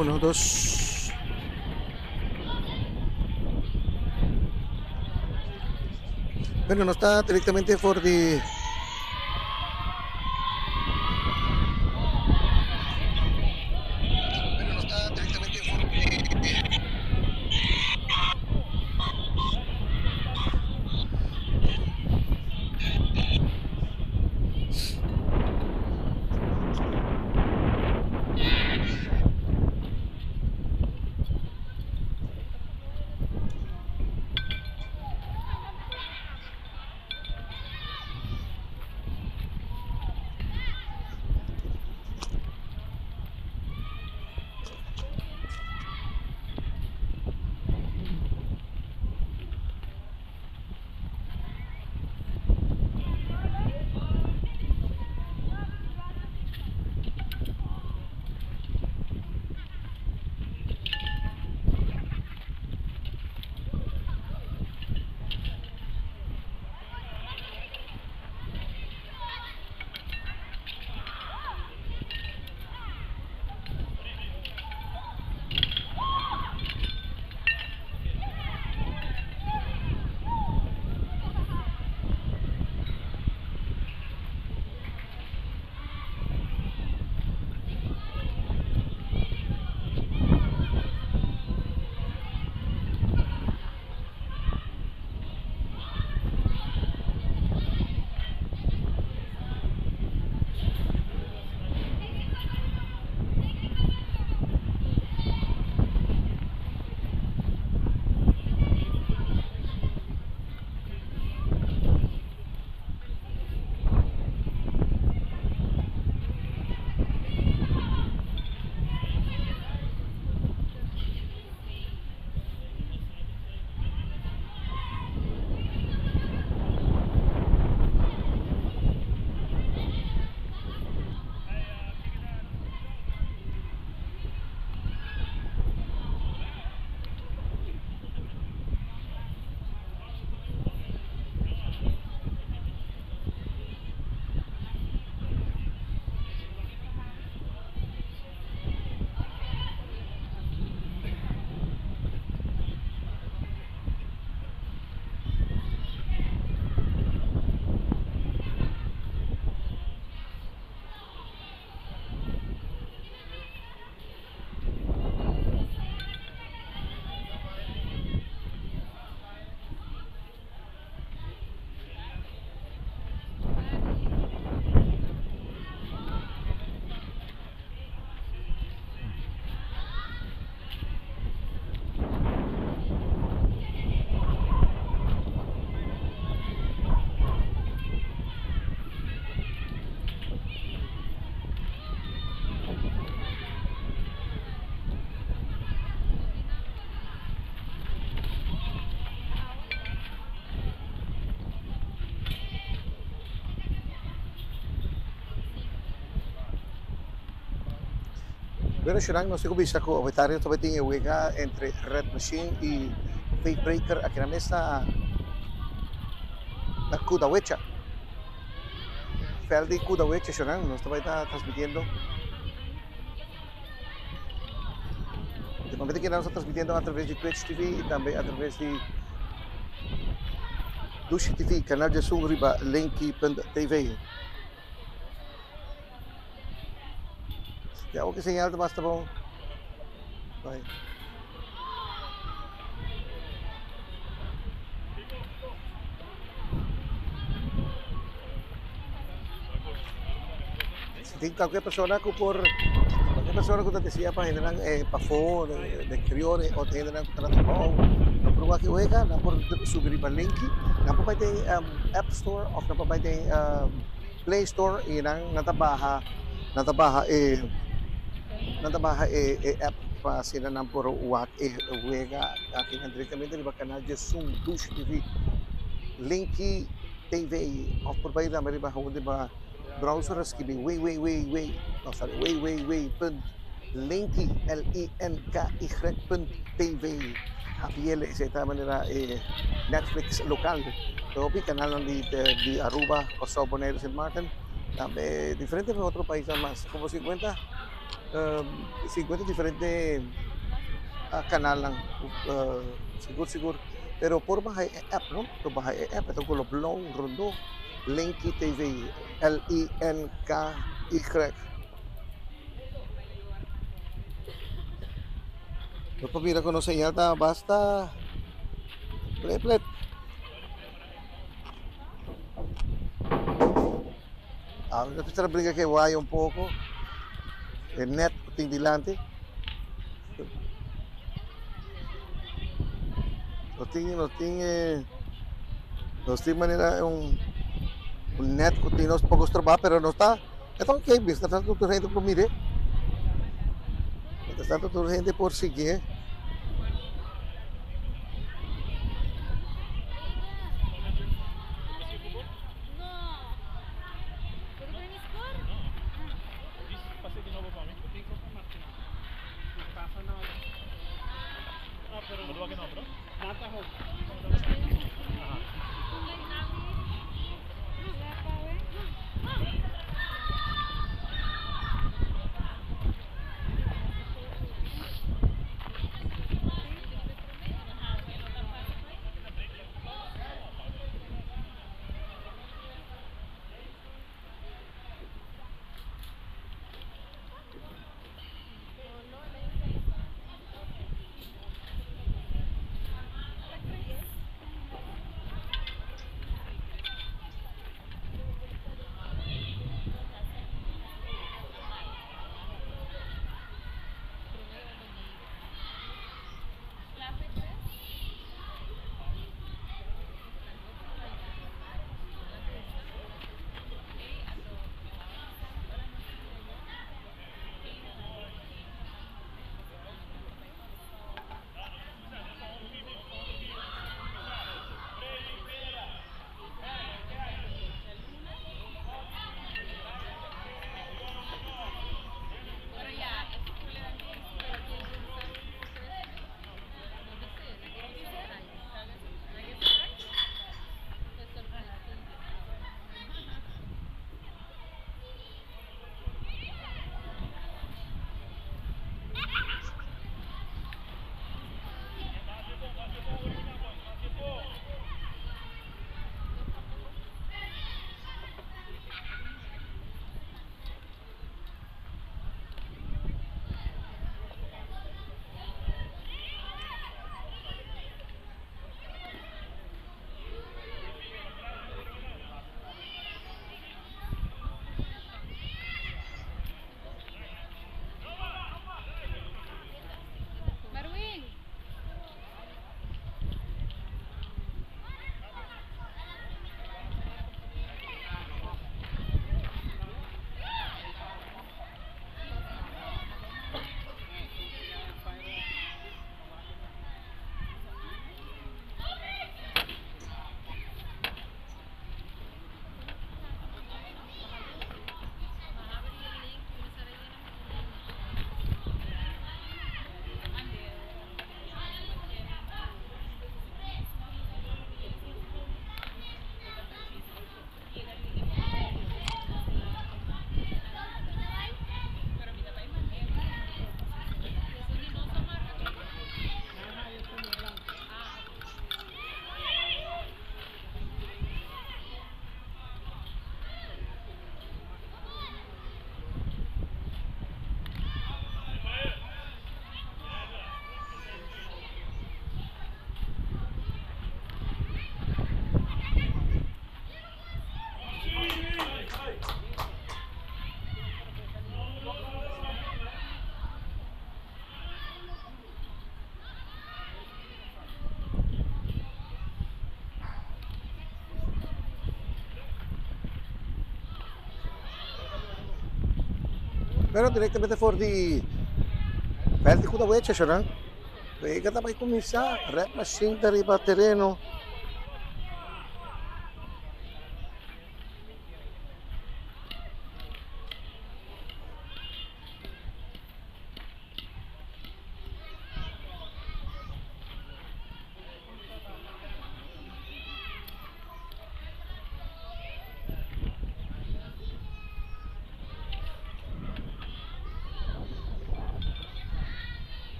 Uno, dos. Bueno, nos ta directamente for di Bueno, nos ta directamente for di Bueno Sherang, nos tin ku bisa ku Obetario tabata tin e wega entre Red Machine i Faith Breaker aki na mes na na Kudawecha. Veld di Kudawecha Sherang, nos ta bai ta transmitiendo. Di momento ki nos ta transmitiendo a traves di Twitch TV i tambe a traves di Dushi TV, Canal Djesun riba Linky.tv. Ya oke señal ta basta bon. Bai. Si tin cualkier persona cu por, cualkier persona cu ta decia pa hendenan pafó, den exterior o hendenan cu ta na trabao, nan por wak e wega, nan por subi riba linki, nan por bai den App Store of nan por bai den Play Store y nan nan ta baha, nan ta baha e, nan ta baha e app pa asina nan por wak e wega aki nan directamente riba canal dje Zoom Dushi TV, Linki TV of por bai tambe riba riba browser a skibi www no sorry www punt linky L I N K Y punt TV HBL esei ta manera e Netflix lokal ta hopi kanalnan di di Aruba, Kòrsou, Boneiru, Sint Maarten tambe diferente otro paisnan mas. Komo 50. 50 diferente kanalnan sigur sigur pero por baha e app no por baha e app e ta un color blou rondo Linky TV L-I-N-K-Y. Nos por mira ku nos señal ta basta plep plep. Awe nos ta brinca ke waya un poco e net ku tin dilanti. Nos tin nos tin e nos tin manera un un net ku tin nos poko stroba pero no ta e ta ok mientras tanto tur hende por mire mientras tanto tur hende por siguié. Pero directamente for di veld di Kudawecha shonan. Wega ta bai kuminsá. Red Machine ta riba tereno.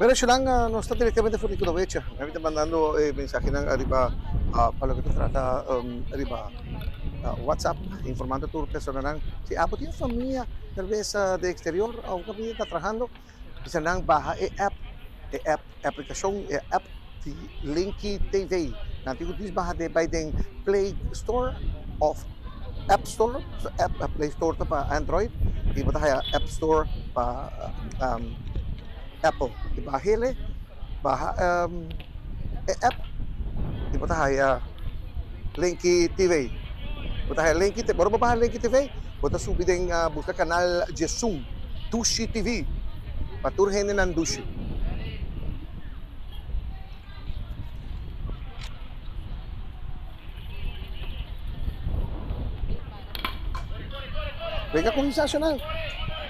Bueno, Shulan, nos ta directamente for di Kudawecha. Mi ta mandando e mensahenan ariba pa loke ta trata riba WhatsApp, informando tur personanan. Si abo tin famia tal bes den exterior o un famia ta trahando, bisa nan baha e app, e app, e aplicacion, e app di Linky TV. Nan tin cu dis baha den bay den Play Store of App Store, so app Play Store ta pa Android y bo ta haya App Store pa Apple. Y baha hele, baha e app y bo ta haya Linky TV. Bo ta haya Linky TV, ora bo baha Linky TV bo ta subi den busca canal Djesun Dushi TV pa tur hendenan dushi. Wega kuminsá shonal.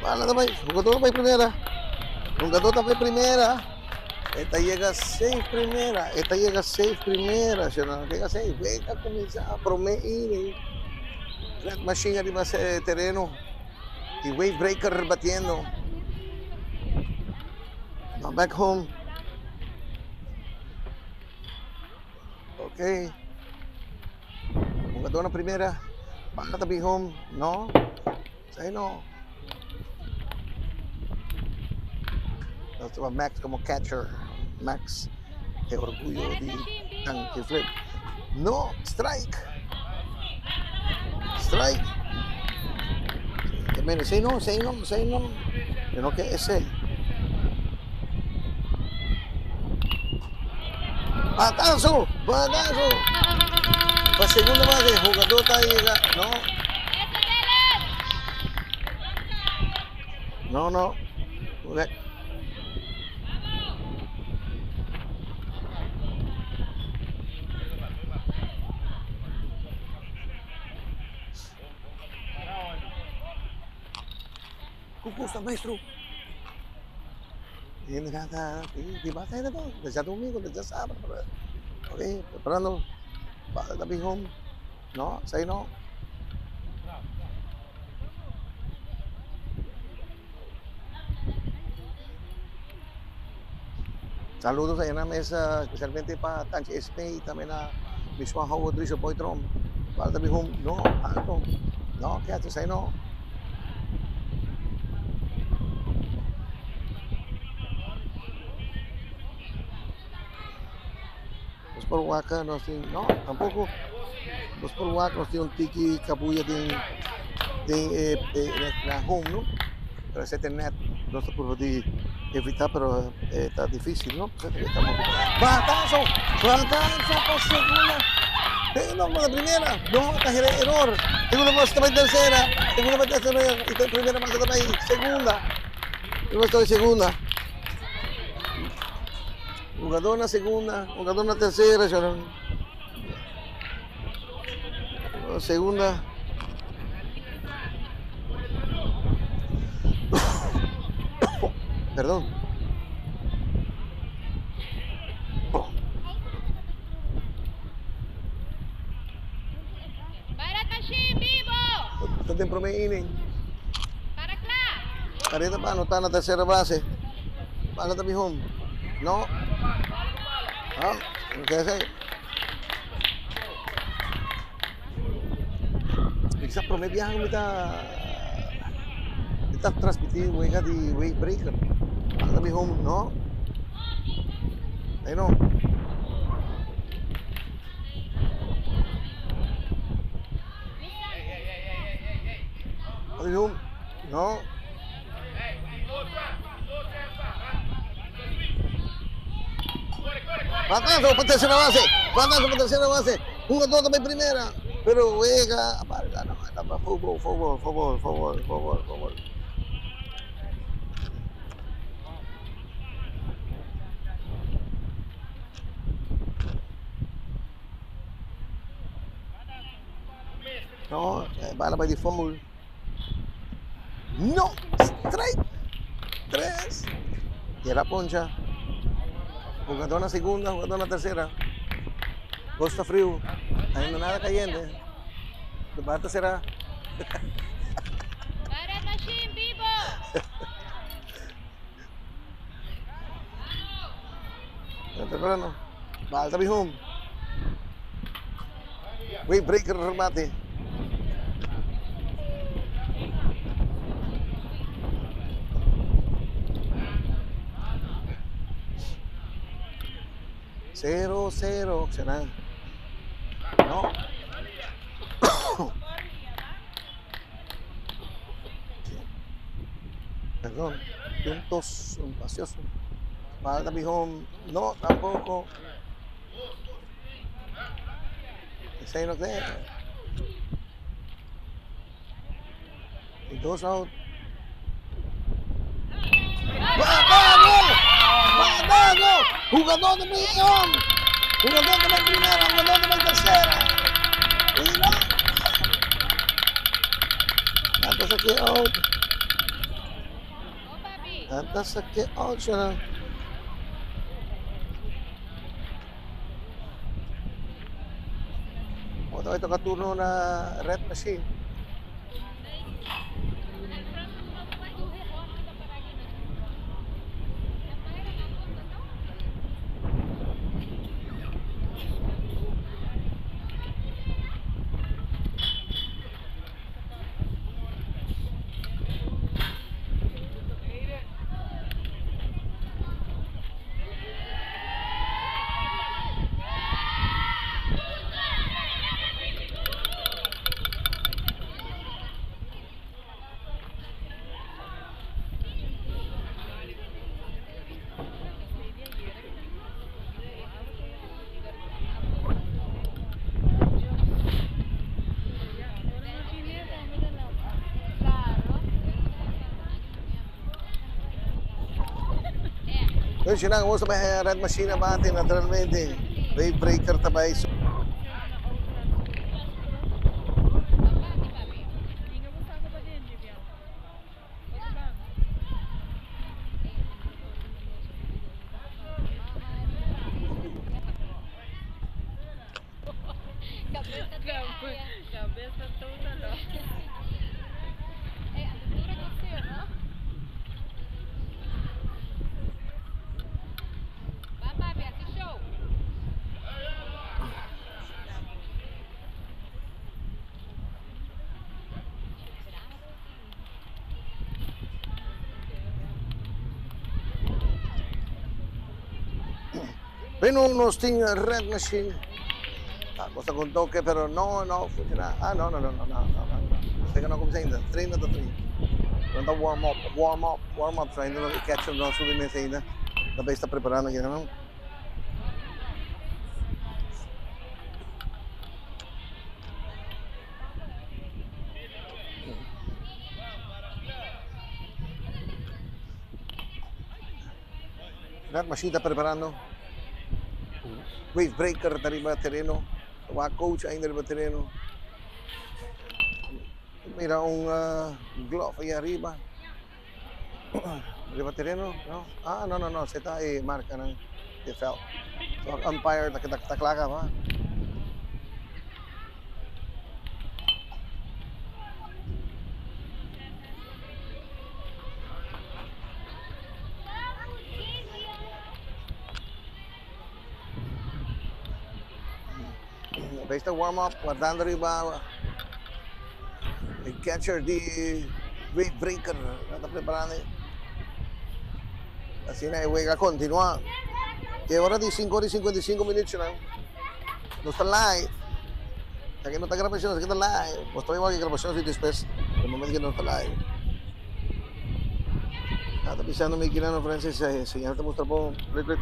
Bala ta bai, jugador bai primera. Jugador ta bai primera. E ta yega safe primera. E ta yega safe primera shonal. Yega safe. Wega kuminsá promé inning. Red Machine ariba tereno. Y Wave Breaker batiendo. Back home. Ok. Jugador na primera. Bala ta bin home. No. Esei no. Nos tuma Max como catcher. Max, e orgullo di Tanki Flip. No, strike. Strike. Esei no, esei no, esei no. Yo no ke esei. Batazo, batazo. Pa segunda base, jugador ta yega, no. No, no. Ku gusta maestro. Hende nan ta di basta hende to, ta djadomingo, ta djasabra, ok, preparando pa ta bin home, no, esei no. Saludos ahí na mesa, especialmente pa Tanchi Esme y también a mi swan Howard Drisho Boy Trom. Falta mi home, no, alto, no, ¿qué haces ahí no? Nos por wak nos tin, no, tampoco. Nos por wak nos tin un tiki cabuya den den e na home no, pero esei ta net nos ta purba di evita pero e ta dificil no, batazo, batazo pa segunda, no pa primera, no ta hera eror, segunda base ta bai tercera, segunda bai tercera y primera base ta bai segunda, primera base ta bai segunda. Jugador na segunda, jugador na tercera, segunda. Perdón. Ta den prome inning. Careta pa anota na tercera base. Bala ta bin home. No. Ah, no kere esei. Mi sa prome biaha ku mi ta mi ta transmiti wega di wave breaker. Bala ta bin home. No. Ei no. Bala ta bin home. No. Batazo pa tercera base. Batazo pa tercera base. Jugador ta bay primera. Pero wega. Foul ball, foul ball, foul ball, foul ball, foul ball, foul ball. No, bala bay di foul. No! Strike! Tres. Y el a poncha. Jugador na segunda, jugador na tercera. Costa frio. Ainda nada cayente. De bata será. Para machine vivo. Preparando. Bal ta bin home. Wave breaker remate. Cero, cero, será. No. Perdón, un tos, un pasioso. Falta bijón. No, tampoco. Esey no te. Y dos out. ¡Batado! ¡Batado! Jugador de millón. Jugador de la primera, jugador de la tercera. Y no. Tanto sa que out. Tanto sa que out siya na. Ito, ito katurno na red machine. Yun, siya na, sa red machine na bate, naturalmente. Wave breaker tabay. Bueno, nos tin red machine. Ah, cosa con toque, pero no, no funciona. Ah, no, no, no, no, no, no, no. Sé que no comienza ainda. 30 to 3. No warm up, warm up, warm up. Ainda no catcher no sube mesa ainda. Também está preparando aqui, não? Red machine está preparando. Wave breaker riba tereno. Wa coach ainda riba tereno. Mira un glove ahí arriba. Riba tereno, no? Ah, no, no, no. Se está ahí marca ng the foul. So, umpire, taklaga ba? Basta warm up, guardando riba il catcher di wave breaker, sta preparando. Asina e wega continua. E ora di 5 ora y 55 minuut na. No ta live. Aki no ta grabacion, aki ta live. Mustra igual cu grabacion si despues, e momento cu no ta live. Ah, ta pisando mi kinano Francis, eh, señal ta mustra po. Wait, wait.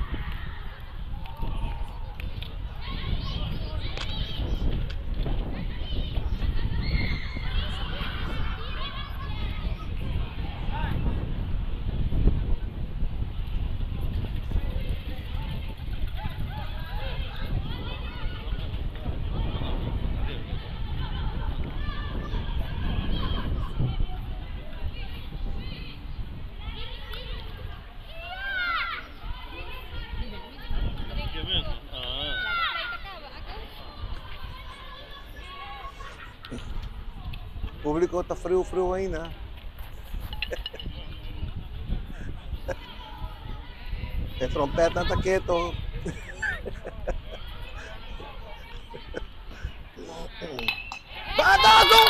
Público está frio, frio ainda. E trompeta está quieto. Batazo!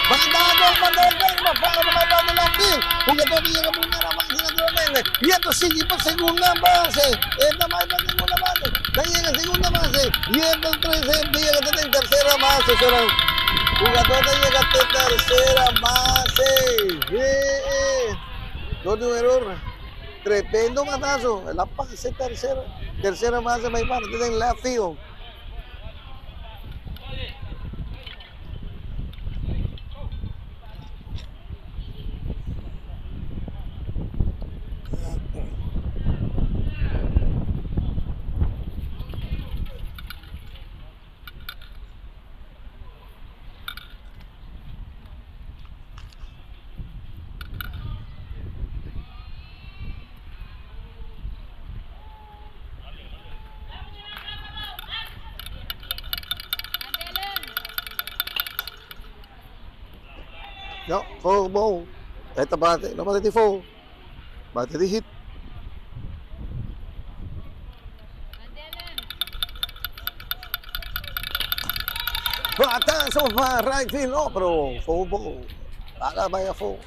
Batazo pa tercera, pa pa left field. Jugador llega a primera base naturalmente. Y esto sigue pa segunda base. Esta va pa segunda base. Ya llega a segunda base. Y esto tres llega en tercera base. Jugador llega a tercera base. Dos de un error. Tremendo batazo. La pase tercera. Tercera base va para en left field. No, foul ball. Esta bate, no bate di foul. Bate di hit. Batazo pa right field, no, pero foul ball. Para vaya foul.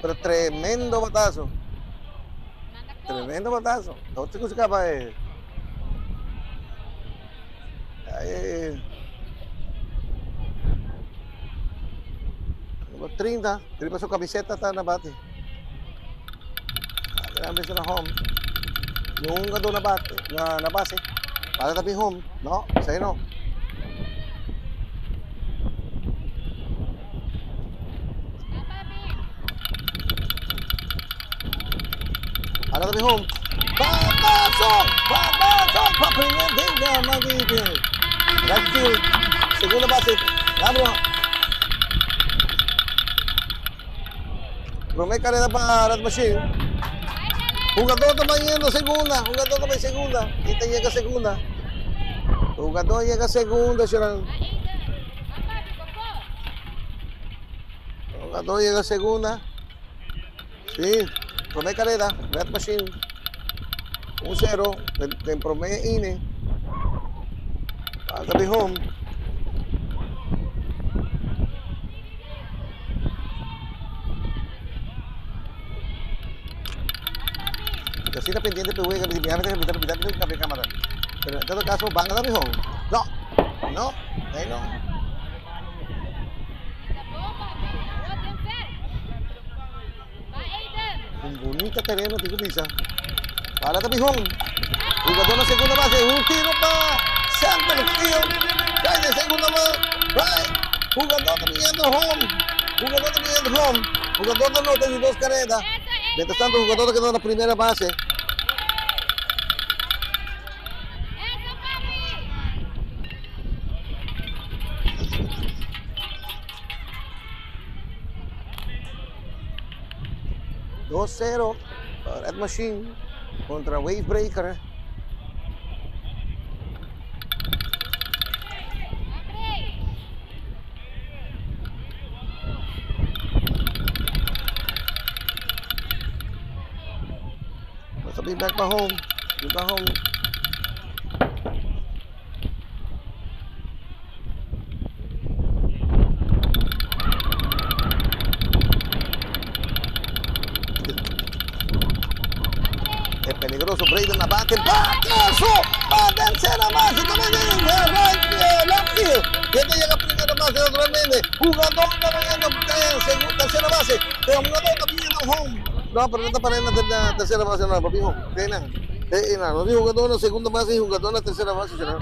Pero tremendo batazo. Tremendo batazo. No te escapa. Number 30, tripa su camiseta ta na bate. Grande na home. Nunca do na bate, na base. Para tapi home. No, say no. Para tapi home. Batazo! Batazo! Pa primer dinga, magiging. Right field. Segunda base. Vamos. Prome carrera para Red Machine. Jugador está yendo segunda. Jugador está segunda. Y te llega segunda. Jugador llega segunda, Sharon. Jugador llega segunda. Sí. Prome carrera. Red Machine. 1-0. En promedio INE. Pasa home. Así está pendiente, pero voy a cambiar cámara. Pero en todo caso, van a dar home. No, no, ahí no. Un bonito terreno, digo, pisa. Para home. Jugador en segunda base, un tiro para center field. Cae de segunda base. Right. Jugador también home. Jugador también home. Jugador de norte de dos carreras. Mientras tanto, jugador quedó en la primera base. 2-0 Red Machine contra Wave Breaker. Let's be back by home. Be back home. Es peligroso, Brayden la bate, ¡batazo! Va a tercera base, también right, left field. Y este llega primera base naturalmente. Jugador está viniendo segunda, tercera base. Pero jugador está viniendo home. No, pero no está para en la tercera base, no, papi, home. No, no, jugador en la segunda base y jugador en la tercera base. ¿No?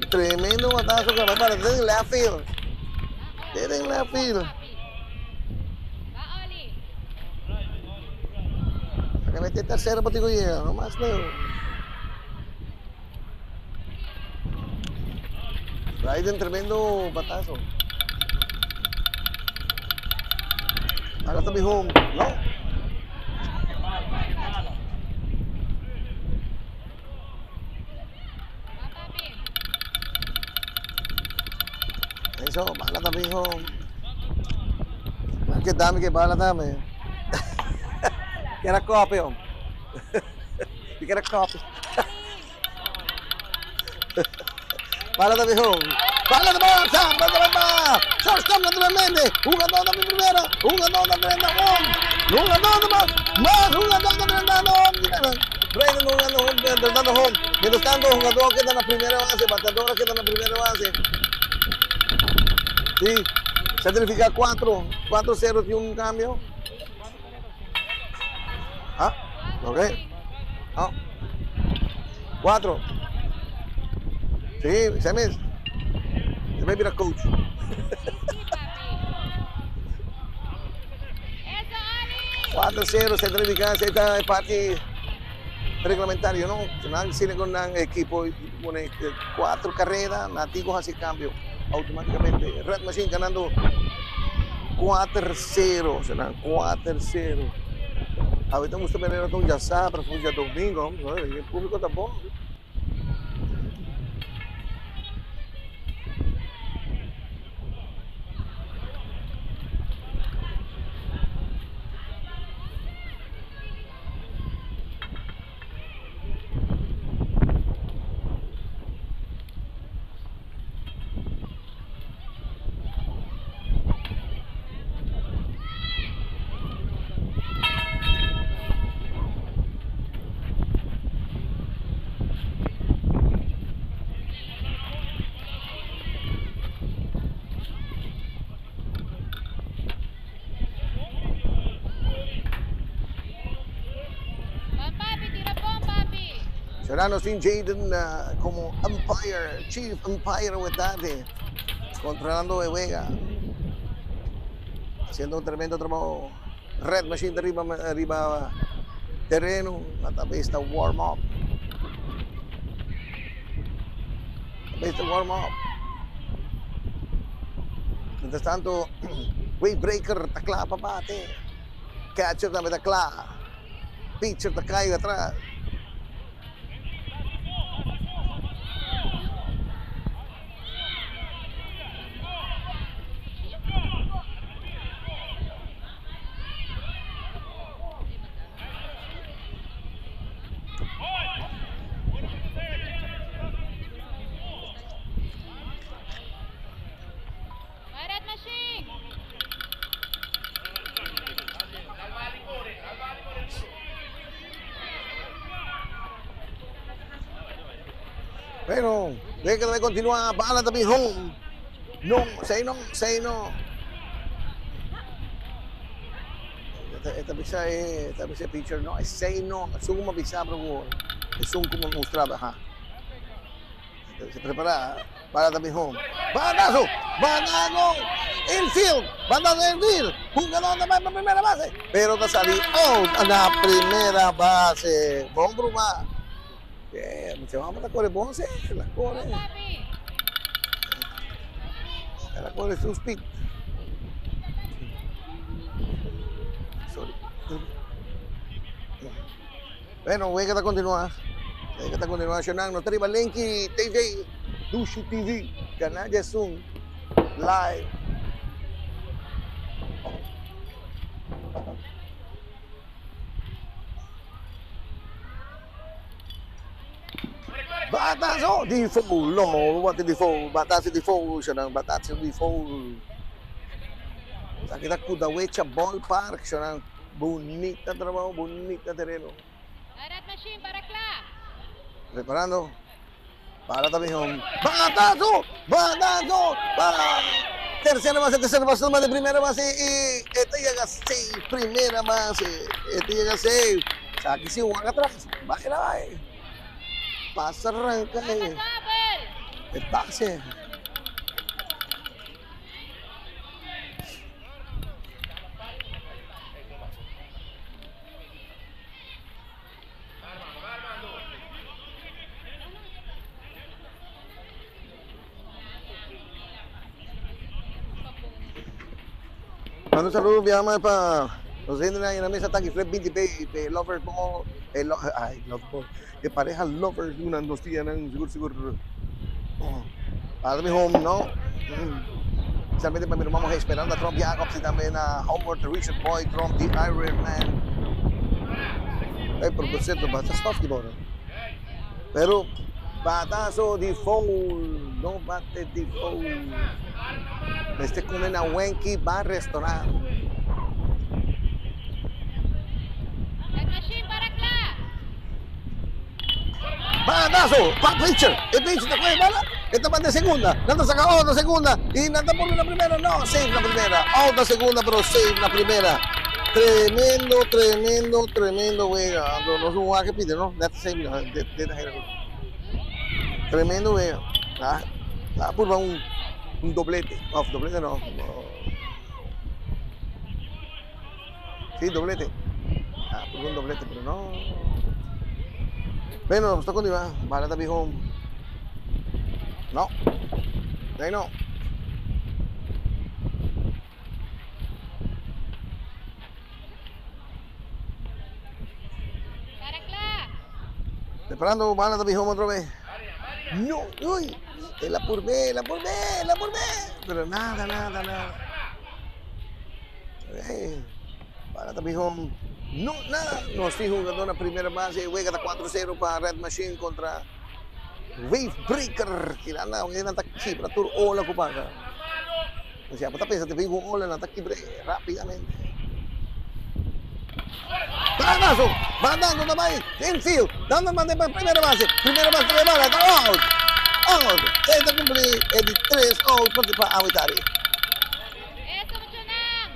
Tremendo batazo que va para el left field. En left field. Que mete tercero para llega, no más lejos. Raiden, tremendo batazo. Ahora está mi home, ¿no? Eso, bala también home. Que dame, que bala dame. Get a copy. You get a copy. Bala también home. Bala ta basa, bala ta basa. Shortstop naturalmente. Hugadó ta bin primera, hugadó ta drenta home. Hugadó ta bas, mas hugadó ta drentando home. Brandon hugando home, drentando home. Mientras tanto, hugadó keda na primera base, bateador a keda na primera base. Sí, se significa 4, 4-0 tin un cambio. Ah, ok. Ah. 4. Sí, se mes. Se me bira coach. 4-0, se significa, se está e parti reglamentario, no? Nan sine con nan equipo pone 4 carrera, nan tin cu haci cambio automáticamente. Red Machine ganando 4-0, será 4-0. Ahorita gusta manera con ya sabra, ya domingo, ¿no? El público está bon. Serrano sin Jaden como umpire, chief umpire with tarde, controlando de Vega, haciendo un tremendo trabajo. Red Machine de arriba, arriba terreno, a través de warm up. A través de warm up. Mientras tanto, Wave Breaker ta cla pa bate. Catcher tambe ta cla. Pitcher ta cay atras. Pero, ve que debe continuar, bala también home. No, say no, say no. Esta bisa es, esta bisa pitcher no, es say no. Es un como bisa, pero es un como mostraba, ajá. Se prepara para también home. ¡Batazo! ¡Batazo! Infield! ¡Batazo infield! Jugador de la primera base. Pero te salió out a la primera base. Bon broma. Se vamos a correr, bonse, la corre. La corre su speed. Sorry. Bueno, voy a continuar. Voy a continuar. No te Lenki TV, Dushi TV, Canal de Zoom, Live. Batazo di foul, no, what di foul, batazo di foul, siya ng batazo di foul. Sa kita Kudawecha Ballpark, siya ng bonita trabajo, bonita terreno. Red Machine para cla. Preparando para también batazo, batazo para tercera base, toma de primera base y este llega safe, primera base, este llega safe. Aquí sí, juega atrás, vaya, vaya. Pasa, arranca, el pase. Mando un saludo, mi ama, para los gente en la mesa Taki Fred 20 P, Lovers Ball, ay, Love Ball, de pareja Lovers, una nos tienen, seguro, seguro. Para mi home, ¿no? Especialmente para mi hermano Esperanza Trump Jacobs y también a Howard Richard Boy Trump, the Iron Man. Por cierto, basta softball. Pero Batazo di foul. No bate di foul. Mester come na Wenky Bar Restaurant. Red Machine para kla. Batazo pa pitcher. E pitcher ta coge bala. E ta manda segunda. Nan ta saca out na segunda. Y nan ta pone na primera. No, safe na primera. Out na segunda, pero safe na primera. Tremendo, tremendo, tremendo wega. Anto nos un wak pide, no? Net safe na de de na hera. Tremendo wega. Ah, ah, purba un un doblete. Of doblete no. Sí, doblete. Ah, purba un doblete, pero no. Bueno, nos ta continua. Bala ta bin home. No. Dai no. Para kla. Preparando, bala ta bin home otra vez. No, uy. El a purbe, el a purbe, el a purbe. Pero nada, nada, nada. Hey, bala ta bin home. No, nada. Nos tin jugador na primera base. Wega ta 4-0 pa Red Machine contra Wave Breaker. Kila na, nan ta kibra tur ola ku pasa. O sea, bo ta pensa te bin un ola, nan ta kibr'é rapidamente. Batazo! Batazo ta bai infield. Nan ta manda pa primera base. Primera base ta bala, ta out. Out. E ta cumpli e di tres out pa pa awe tari. Eso muchanan.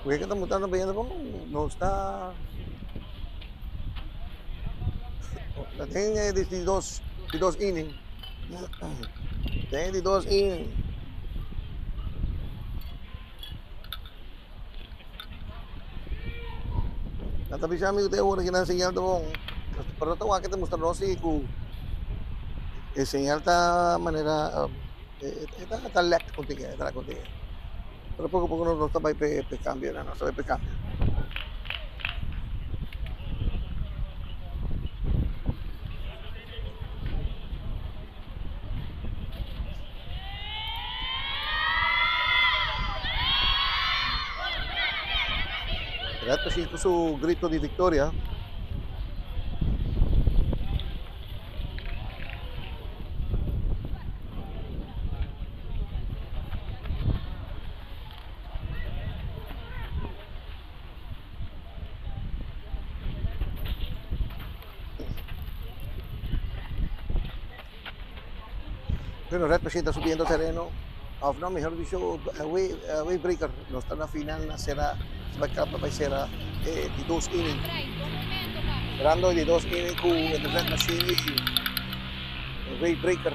Wega ta mutando bayendo bon. Nos ta Ta den e di dos di dos inning. Den di dos inning. Nan ta bisa mi ku te ora ki nan señal ta bon. Pero ta wak ta mustra nos si ku e señal ta manera e ta lek contigo, e ta lek contigo. Pero poko poko nos ta bai p'e cambio nan, nos ta bai p'e cambio. Red Machine cu su grito di victoria. Bueno, Red Machine ta subiendo terreno. Of no, mejor dicho, Wave Breaker no ta na final na sera, bai sera di dos inning. Cerrando di dos inning cu Red Machine y Wave Breaker.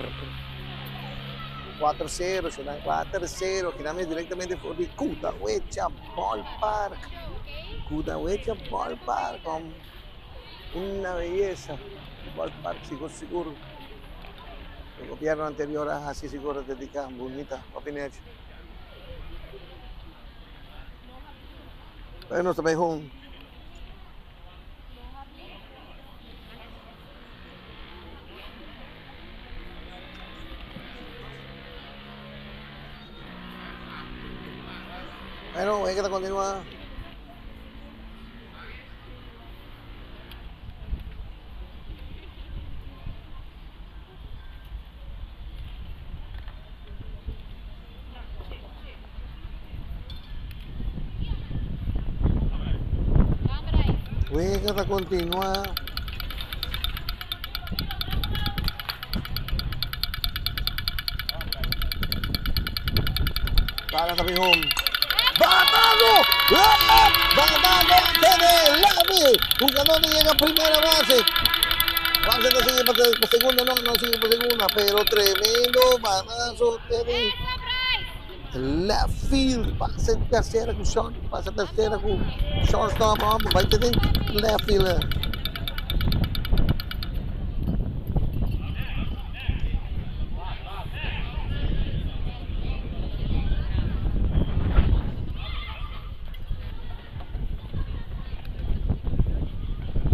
4-0, será 4-0, kina directamente for di Kudawecha Ballpark. Kudawecha Ballpark, con una belleza. Ballpark, sigur, sigur. El gobierno anterior así seguro dedica bonita, opinión. Bueno, también un Bueno, hay que continuar. Wega ta continua. Para ta bin home. Batado! Batado Tede Lavi! Jugador que llega a primera base. Base no sigue para segunda, no, no sigue para segunda, pero tremendo batazo Tede. Left field, pasa tercera con short, pasa tercera con shortstop, vamos, vai ter left field.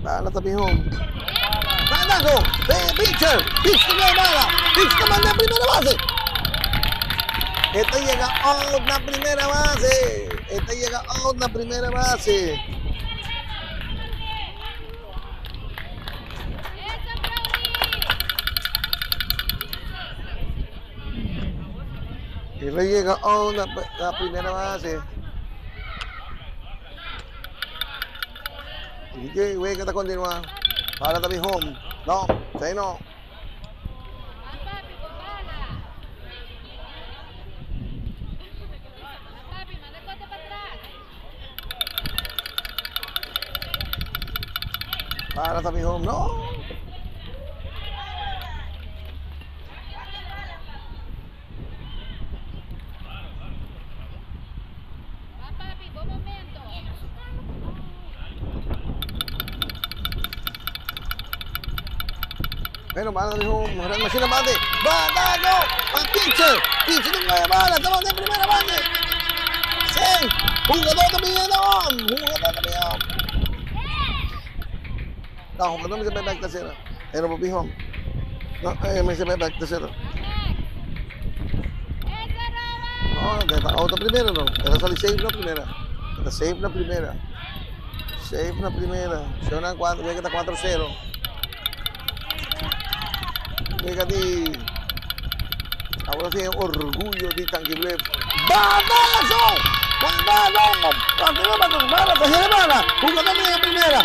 Bala ta home. Batazo, pitcher, pitch que bala, pitch que manda a primera base. Este llega out na primera base. E ta yega out na primera base. E ta yega out na primera base. Y wega ta continua. Bala ta bin home. No, esey no. Bala ta bin home. No. Bueno, bala ta bin home. Red Machine bate. Batazo! Pa pitcher. Pitcher ta coge bala. Ta bate primera base. Sí. Jugador ta bin home. Jugador ta bin home. No, jugador mester bay back tercera. E no por bin home. No, e mester bay back tercera. No, e ta out na primera no. E ta sali safe na primera. E ta safe na primera. Safe na primera. Shownan cuatro, wega ta 4-0. Wega di Ahora sí, orgullo di Tanki Blef. Batazo! Batazo! Bala, bala, bala, bala. Jugador de la primera.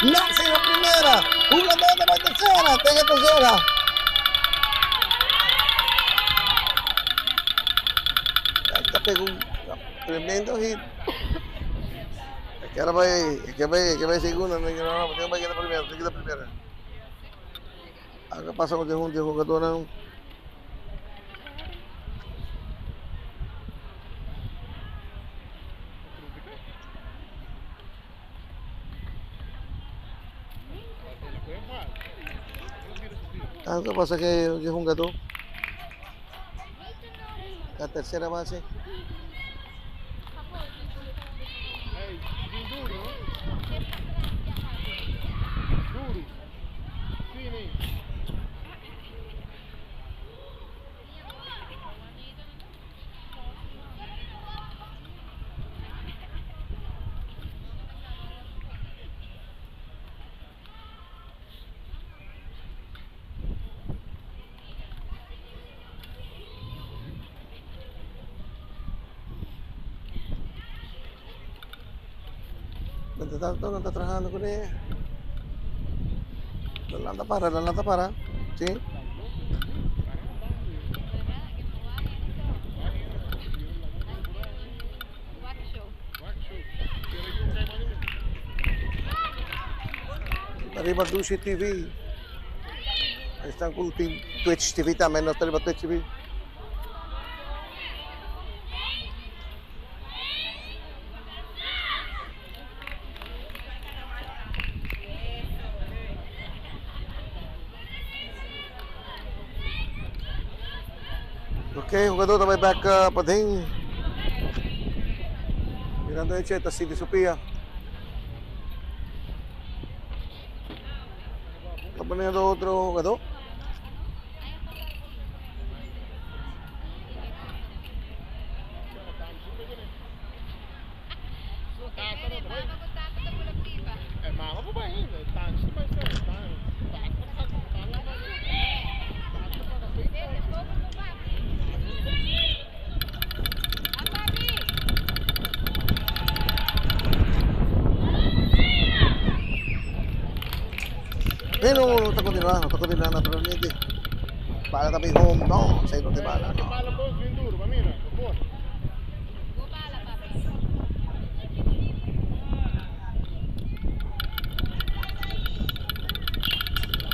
Nace en la primera. Jugador de la tercera. Tenga tercera. Esta pegó un tremendo hit. Es que ahora va, es que va, es que va segunda, no, no, no, tengo que ir a primera, tengo que ir a primera. Acá pasa con un jugador. Algo pasa que es un gato. La tercera base. Mientras tanto, no está trabajando con ella. La landa para, la landa para. Sí. Arriba Dushi TV. Ahí están con Twitch TV también, no está arriba Twitch TV. Ok, jugador ta bay back paden. Mirando eche ta sinti su pia. Está poniendo otro jugador. Pero no está continuando, está continuando naturalmente. Bala también home, no, se no te bala, no.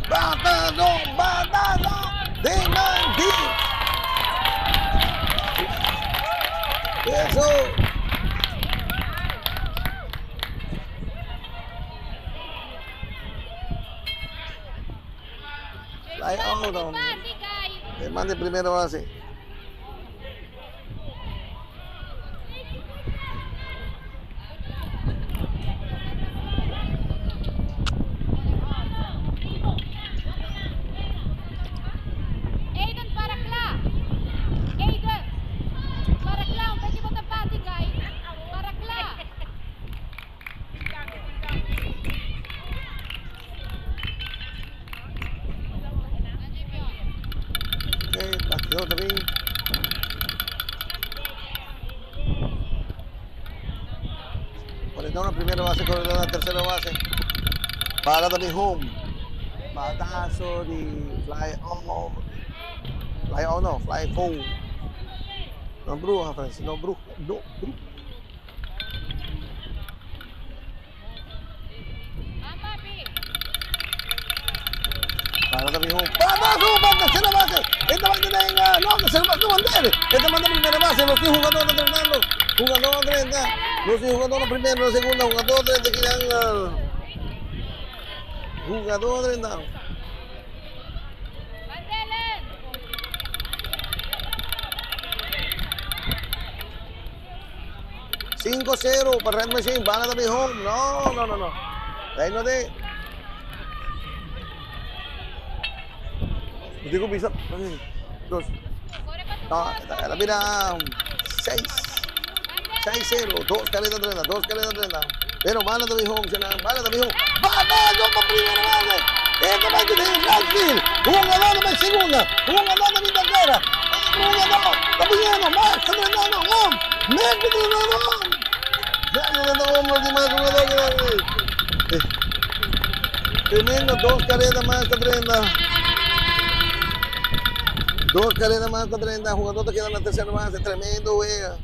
Batazo, batazo de Mandy. Eso. Fly out. Le mande primero base. Aiden, para kla. Aiden. Para kla, un peki bota pati, guy. Para No, ta bin. Corredor na primera base, corredor na tercera base. Bala ta bin home. Batazo di fly out. Fly out no, fly foul. No bruha, Francis, no bruha, no bruha. Para ta bin home. Batazo, pa tercera base. Esta base tenga, no, tercera base no mandere. Esta manda primera base, los tres jugadores entrenando. Jugador 30. Los tres jugadores primero, la segunda, jugador 30 que jugador 30. 5-0 pa Red Machine. Bala ta bin home. No, no, no, no. Ahí no te. Digo, bisa. Dos. No, la mira 6. 6-0. Dos carreras 30. Dos carreras 30. Pero bala ta bin home. Bala ta bin home. Bala, no pa primera base. Esta va a tener right. Jugador de segunda. Jugador de tercera. Jugador. Está pidiendo. Max está tratando. Home. Max está tratando. Home. Tremendo, dos carreras más está 30. Dos carreras más está 30. Jugador te queda en la tercera base. Tremendo, wea.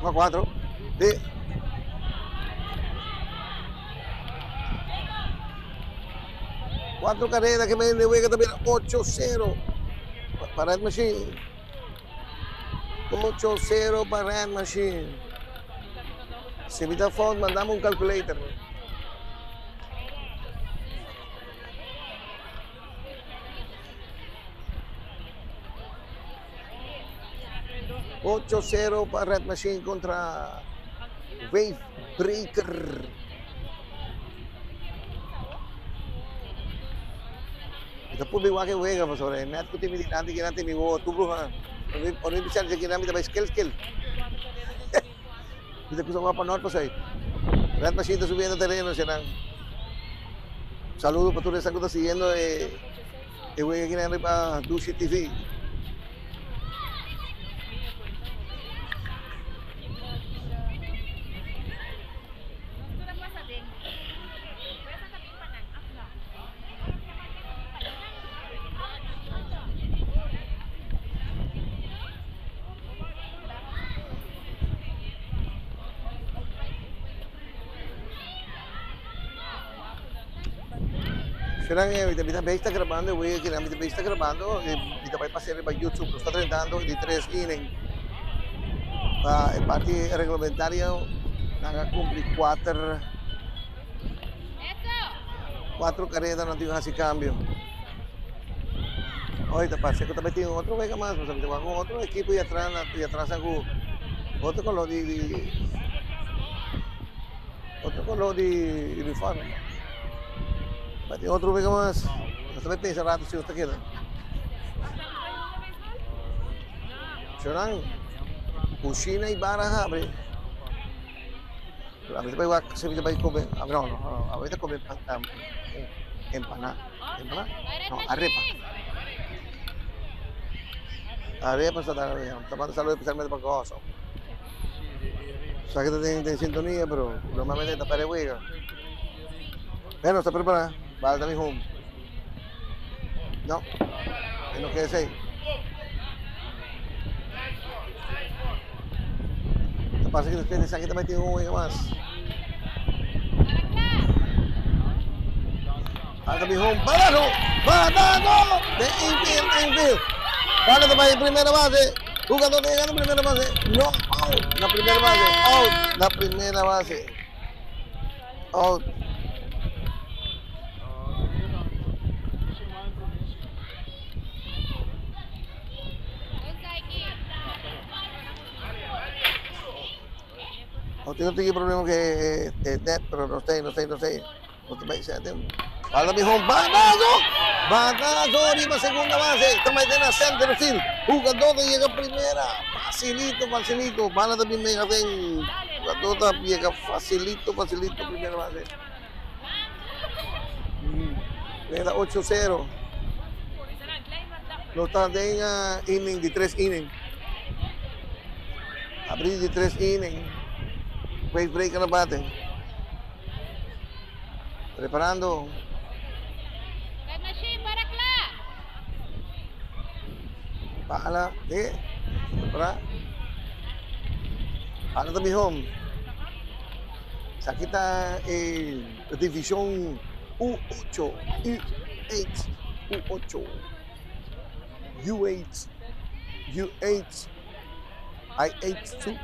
1 a 4. Sí. Cuatro carreras que me de wega también. 8-0 para Red Machine. 8-0 para Red Machine. Si mi phone, mandamos un calculator. 8-0 para Red Machine contra Wave Breaker. Ito po biwa kay wega pa sobre. Net ko timi dinanti kinanti mi wo tubro ha. Ono ibig sabihin kinami tabay skill skill. Ito ko sa mga panot pa say. Red Machine está subiendo terreno, serán. Saludos para todos los que están siguiendo eh, wega kinanti pa Dushi TV. Serán, mi está grabando, voy a mi está grabando, mi va a pasar para YouTube, lo está tratando de tres inning. Pa parte reglamentaria, nanga cumplir cuatro carreras, no tiene así cambio. Ahorita parece que también tiene otro vega más, o sea, con otro equipo y atrás hago otro color de otro color de uniforme. Tiene otro vega más. No se piensa rato si usted quiere. Serán Cucina y Baraja, abre. A veces va se va a comer, no, no, no, a veces come empanada, empanada, no, arepa. Arepa está tomando saludos especialmente para cosa. O sea que te en sintonía, pero normalmente está para huega. Bueno, está preparada. Va también home. No, no quede seis. Lo que pasa es que ustedes aquí también tienen un juego más. También home. ¡Balazo! ¡Balazo! De infield, infield. Bala también en primera base. Jugador de llegando en primera base. No, out. La primera base. Out. La primera base. Out. No tengo problema que net, pero no sé, no sé, no sé. No te Bala mijo, batazo, batazo, arriba segunda base, toma de la center field, jugador que llega primera, facilito, facilito, bala también me hacen, jugador llega facilito, facilito, primera base. Wega 8-0. No ta den inning di tres inning. Abri di tres inning. Wave breaker na bate. Preparando. Red Machine para kla. Paala de. Prepara. Paala ta home. Esaki ta e division U8, U8, U8, U8, U8, I8 2.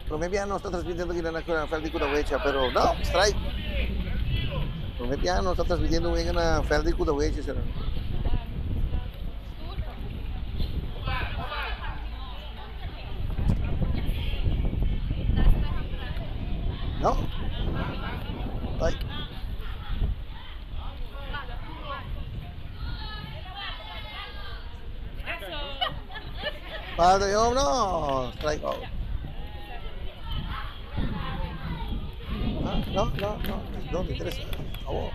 Prome piano está transmitiendo aquí na veld di Kudawecha, pero no, strike. Prome piano está transmitiendo en na veld di Kudawecha, será. No. Ay. Padre, oh, no, strike out. Ah, no, no, no, no me interesa. Por favor.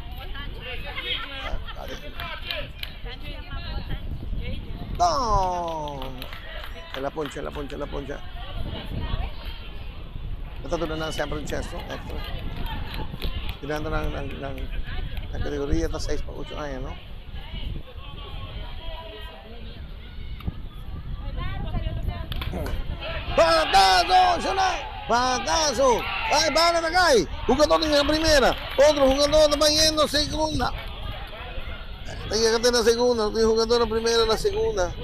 Ah, no. La poncha, la poncha, la poncha. Ito doon na siyempre un chance, no? Extra. Tirando ng categoría ta 6 pa 8 años, no? ¡Batazo! ¡Shona! ¡Batazo! ¡Ay, van a atacar! Jugador en la primera, otro jugador va yendo segunda. Llega en la segunda, otro jugador en la primera, en la segunda.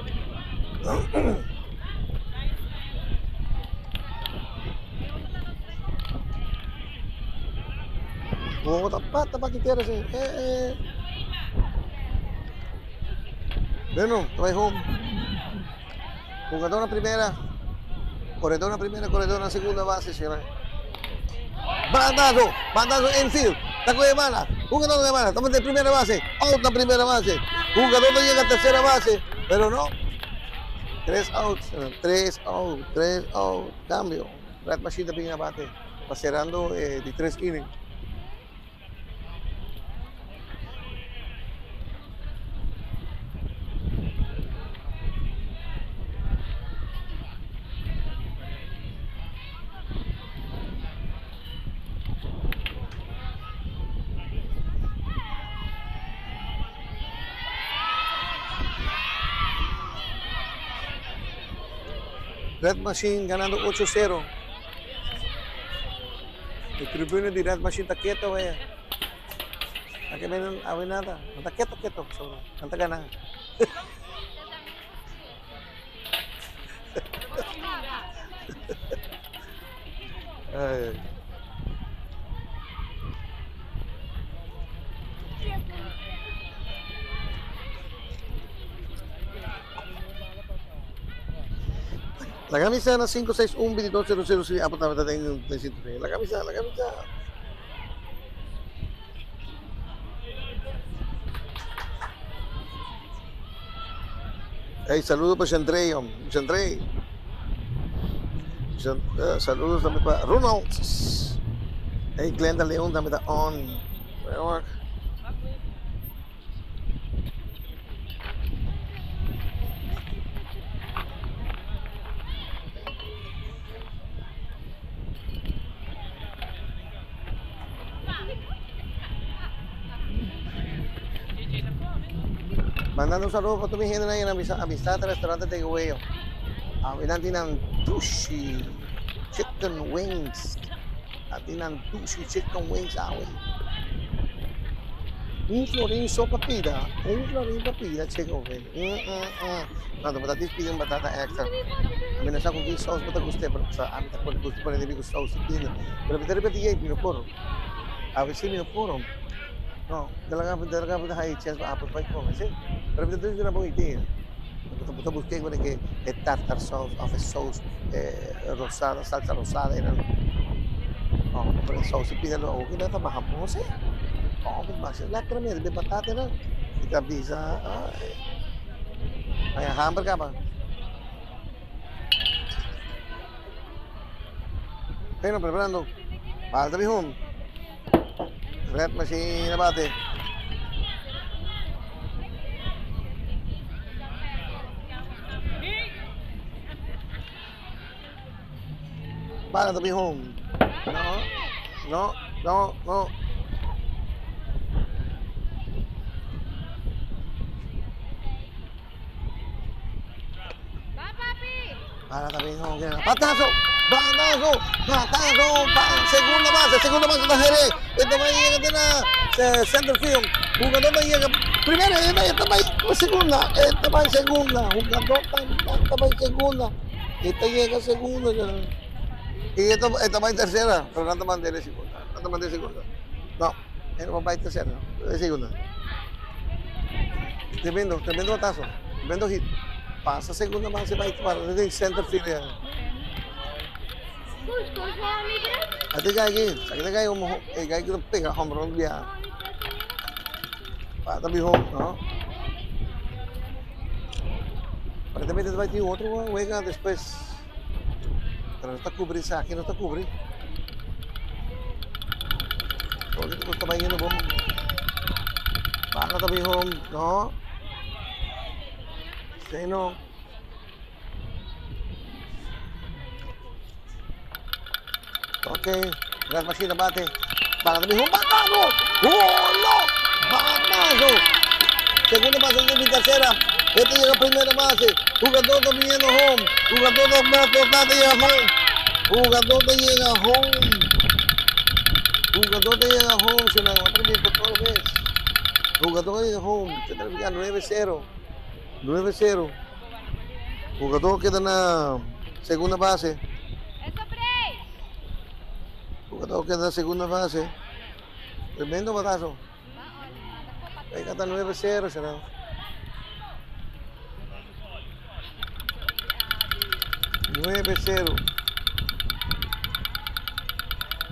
Oh, tapa, tapa que así. Bueno, trae home. Jugador en primera. Corredor en primera, corredor en segunda base, señora. Batazo, batazo infield. Taco de bala, jugador de bala, estamos de primera base, out la primera base. Jugador no llega a tercera base, pero no. Tres outs, tres outs, tres outs. Cambio. Red Machine también abate. Va cerrando de tres innings. Red Machine ganando 8-0. E tribune di Red Machine ta keto, eh. Aki men awe nada. Ta keto keto. So, ta gana. Ay. La camisa na 561-2200 si apo tama tayo yung sintonia. La camisa, la camisa. Hey, saludos para Chandrey, Chandrey. Saludos también para Ronald. Hey, Glenda León también está on. Work. Mandando un saludo para toda mi gente ahí en Amistad, Amistad Restaurante de Güeyo. Awinan Dushi Chicken Wings. Atinan Dushi Chicken Wings awe. Un florín sopa pida, un florín pa pida chicken wing. Cuando patatis piden batata extra. A mí no sé con qué sauce bata guste, pero sa a mí tampoco gusto poner de sauce pida. Pero de repente ya pino poro. A veces me poro. No, talaga talaga pa hay chance pa apple pie ko kasi. Pero entonces una buena idea. Puta busqué con que tartar sauce, of sauce rosada, salsa rosada era. Oh, pero sauce pídelo o que nada más japón, sí. Oh, pues más la crema de batata na. Ikabisa. Ay. Ay, hamburger pa. Bueno, preparando. Bala ta bin home. Red Machine a bate. Bala ta bin home. No, no, no, no. Bala ta bin home. Batazo, batazo, batazo, segunda base, segunda base ta here. E ta bai yega te na center field. Jugador ta yega primera, e ta bai segunda, e ta bai segunda. Jugador ta bai segunda. E ta yega segunda. Y e ta bai tercera, pero nan ta mand'é segunda. Nan ta mand'é segunda. No, e no bai tercera, no. E segunda. Tremendo, tremendo batazo. Tremendo hit. Pasa segunda base bai para den center field ya. Ate gai aki, aki ta gai un e gai ku ta pega home run bia. Pa ta bin home, no. Aparentemente ta bai tin otro wega despues. Pero no ta kubri esaki, no ta kubri. Todo ku ta bai yendo bon. Bala ta bin home, no. Esei no. Ok, Red Machine bate. Bala ta bin home, batazo! Oh no! Batazo! Segunda base ta bin tercera. Este llega primera base. Jugador ta viniendo home. Jugador ta ta llega home. Jugador ta llega home. Jugador ta llega home. Se va a por toda vez. Jugador llega home. Se termina 9-0. 9-0. Jugador queda na segunda base. Jugador queda na segunda base. Tremendo batazo. Ahí está 9-0, será. 9-0.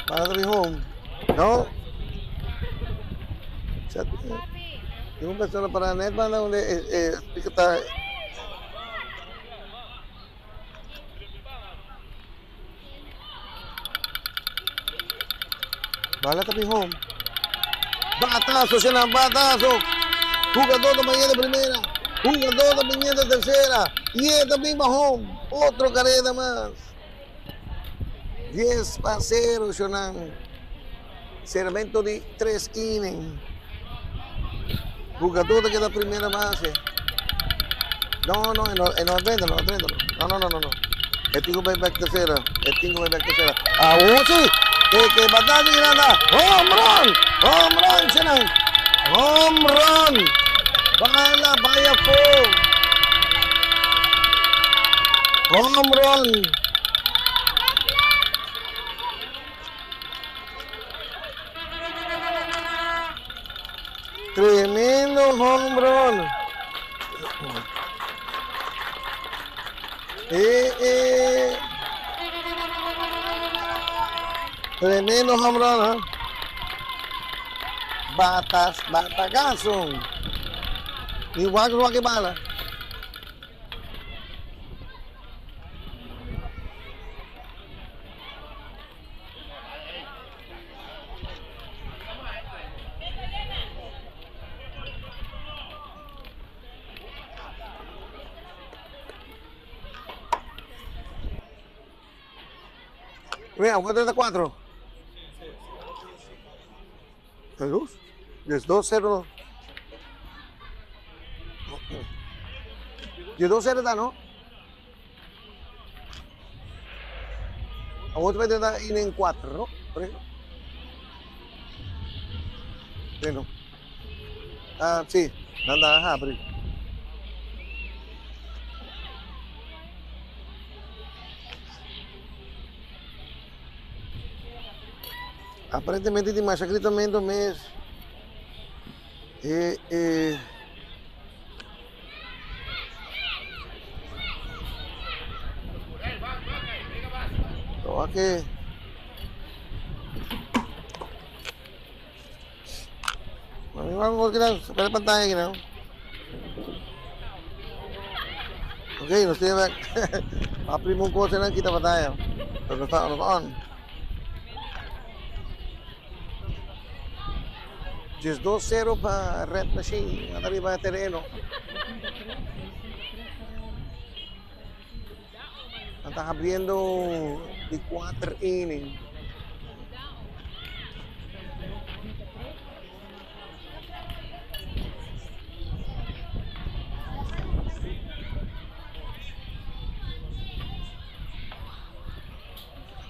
Para home. No. Tin un persona para net banda donde ta. Bala ta bin home. Batazo, Shenan, batazo. Jugador ta biniendo primera. Jugador ta biniendo tercera. Y esta misma home. Otro carrera más. 10-0, Shenan. Cerramento di 3 innings. Jugador ta keda primera base. No, no, no, no, no, no, no, no, no, no, no. E tin ku bai back tercera. E tin ku bai back tercera. Ah, sí. Que batalla grande. Home run. Home run, Shenan. Home run. Bala, vaya full. Home run. Tremendo home run. Tremendo home run, ¿eh? Batas, batagazo. Igual que bala. Mira, 434. Luz. Es 2-0. De 2-0 ta, no? Awor ta drenta inning 4, no? Bueno. Ah, sí. Nan ta habri. Aparentemente tin masha gritamento mes. Ok. Vamos a pantalla aquí, ¿no? Ok, nos tiene a primo un cosa en quita pantalla. Pero no está, no está on. 12 sero pa Red Machine, nan ta riba e tereno. Nan ta habriendo di cuater inning.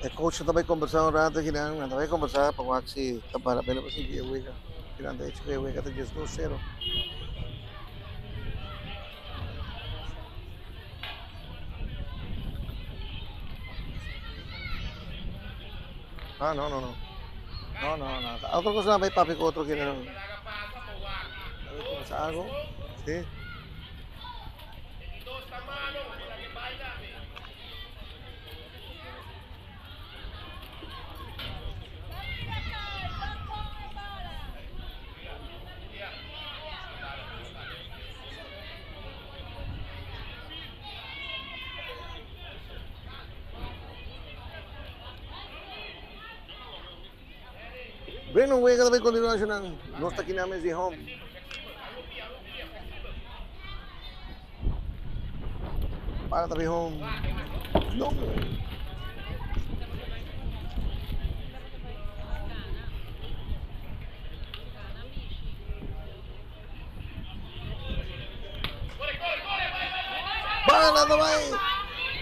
E coach ta bay conversa un rato akinan, nan ta bay conversa pa wak si ta bala pena pa sigui e wega. Kinan ta hecho cu e wega ta 12 sero. Ah, no, no, no. No, no, no. Otro cosa nan bay papia cu otro kinan. Nan bay conversa algo. Si. Bueno, wega ta bay continua nan. Nos ta aki na mes di home. Para ta bay home. No. Para ta bay.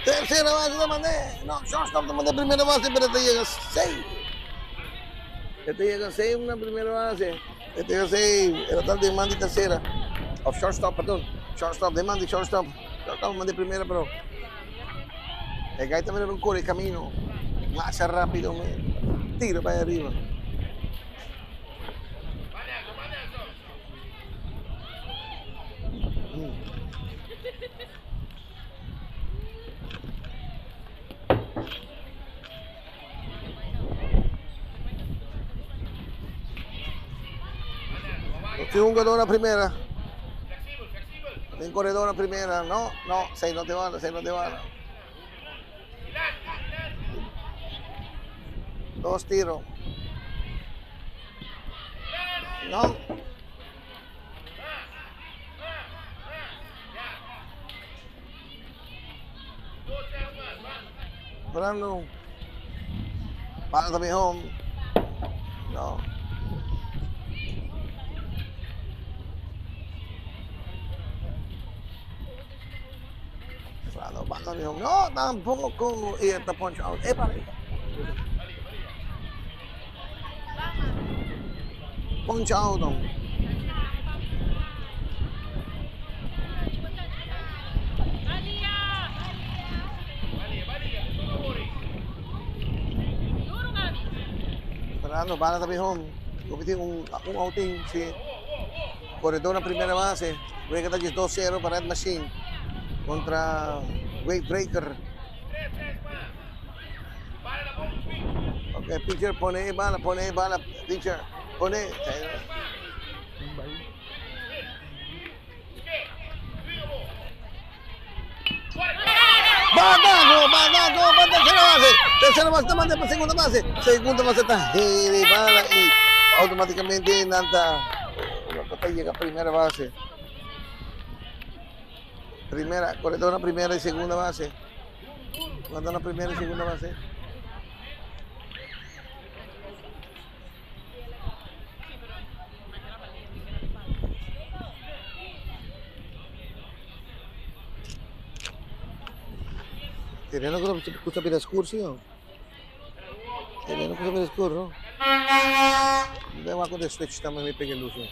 Tercera base ta mande. No, shortstop ta mande primera base, pero ta llega safe. E ta llega safe na primera base. E ta llega safe. E ta demanda tercera. Of shortstop, perdon. Shortstop, demanda shortstop. Shortstop mande primera, pero e guy tambe no core camino. Mas rapido, man. Tira para ariba. Tin un jugador na primera. Tin corredor na primera. No, no, seis no te van, seis no te van. Dos tiro. No. Brando. Para también home. No. Brando, para también home. No, tampoco. Y esta punch out. Para. Punch out. No. Maria! Duro, mami. Brando, para también home. Tin un outing, si. Corredor na primera base. Wega ta 2-0 pa Red Machine contra Wave Breaker. Ok, pitcher pone bala, pone bala, pitcher, pone. Bye. Batazo, batazo, pa tercera base. Tercera base, ta manda pa segunda base. Segunda base ta here bala y automáticamente nan ta llega a primera base. Primera, corredor na primera y segunda base. Corredor na primera y segunda base. Tereno cu ta bira scur, si no? Tereno cu ta bira scur, no? Debe wak cu switch tambe mi pega luz, no?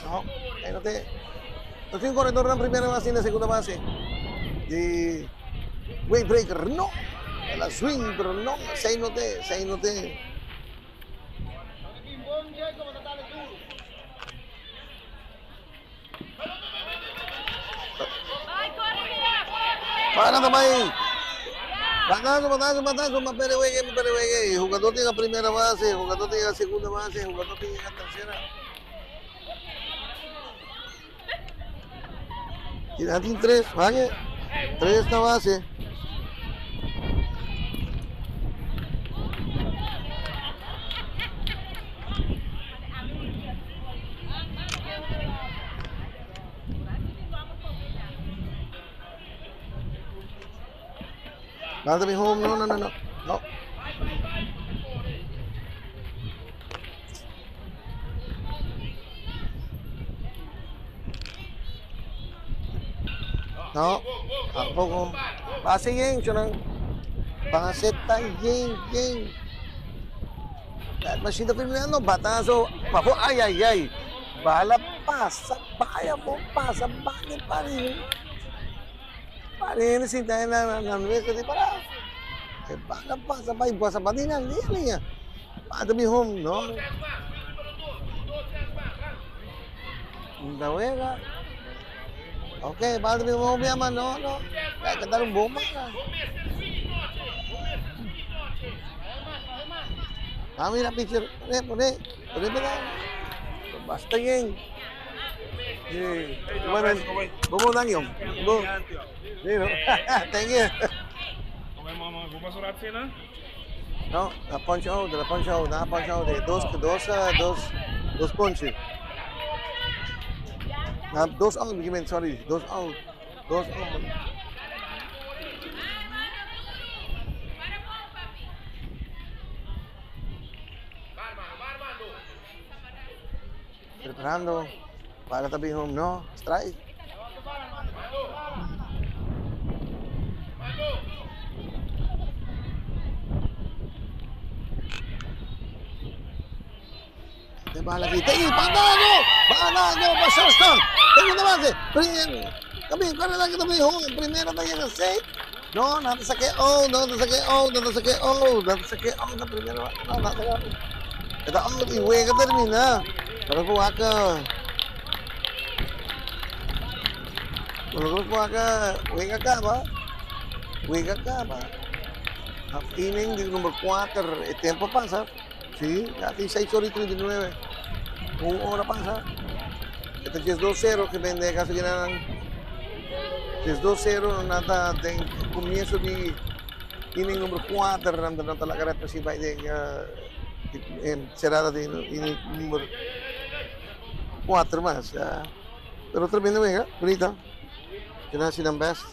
No, ahí no te. No tiene un corredor en primera base y en la segunda base. De Wave Breaker, no. La swing, pero no. Seis no te, seis no te. Vai, corre, Mira, corre! Para también. Batazo, batazo, batazo, mas pere wege, pere wege. Jugador tiene la primera base, jugador tiene la segunda base, jugador tiene la tercera. Y tin tres, vaya. Tres na base. Bala ta bin home, no, no, no, no. No. No, tampoco. Base yen, chonan. Base ta yen, yen. Bat machine ta filmeando, batazo. Pafó, ay, ay, ay. Bala pasa, vaya, bo pasa, bate pari. Pari hende sinta na na mesa di para. E bala pasa, bai, pasa, bate na línea. Bate mi home, no. Da wega. Ok, bate mi home, mi ama, no, no. Hay que dar un bomba. Ah, mira, pitcher, pone, pone, pone, pone. Basta bien. Sí. Bueno, ¿cómo dan yo? Sí, no? Thank you. No, la punch out, la punch out, la punch out. Dos, dos, dos, dos punches. Dos out, sorry, dos out. Dos out. Preparando para también home, no, strike. De bala aquí. ¡Tegui! ¡Bandano! ¡Bandano! ¡Pa shortstop! Segunda base. También, ¿cuál es la que también joven? Primera está en el 6. No, no te saqué oh, no te saqué oh, no te saqué oh, no te saqué oh, no primero, no, no, no. Está out y juega termina. Pero por acá. Pero por acá, juega acá, va. Juega acá, va. Half inning de número 4, el tiempo pasa. Sí, ya tiene 6 horas y 39. Una hora pasa. Este es 2-0 que vende caso que Es 2-0 nada de comienzo de inning número 4, nada nada la cara principal de cerrada de inning número 4 más. Pero tremendo mega, bonita. Que nada sin best.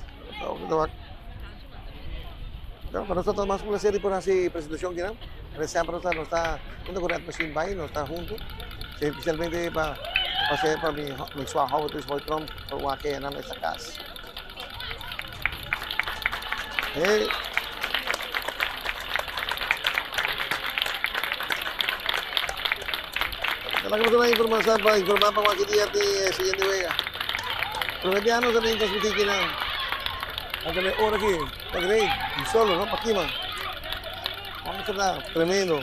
No, para nosotros más un placer y por así presentación que no. Siempre nos está junto con Red Machine Bay, nos está junto. Sí, especialmente para hacer para mi mi suajo, pues voy Trump, por que en esta casa. Hey. La que una información para informar para que día de siguiente wega. Prometiano también transmitir que no. Aunque hora aquí, para great, y solo, ¿no? Para man. Vamos a dar, tremendo.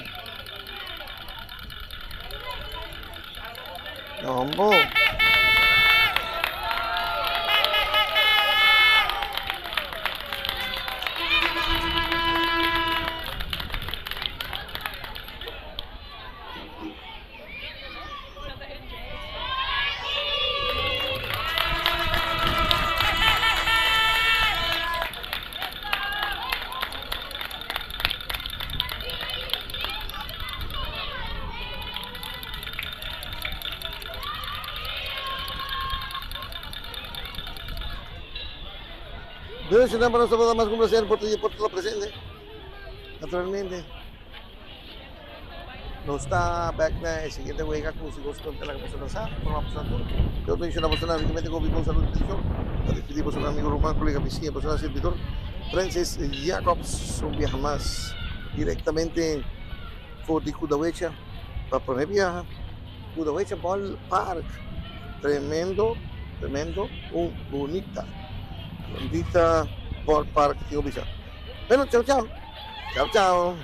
No, hombre. Dus, para nosotros más un placer por por todo presente. Naturalmente. No está back na el siguiente wega con su gusto de la que pasó sa, por una persona. Yo estoy una persona ricamente con mi salud nutrición. La despedimos a un amigo rumano, colega vecino, persona servidor, Francis Jacobs, un viaje más directamente por de Kudawecha para poner viaja. Kudawecha Ball Park. Tremendo, tremendo, un bonita. Bonita Ball Park, tío Bisa. Bueno, chao, chao. Chao, chao.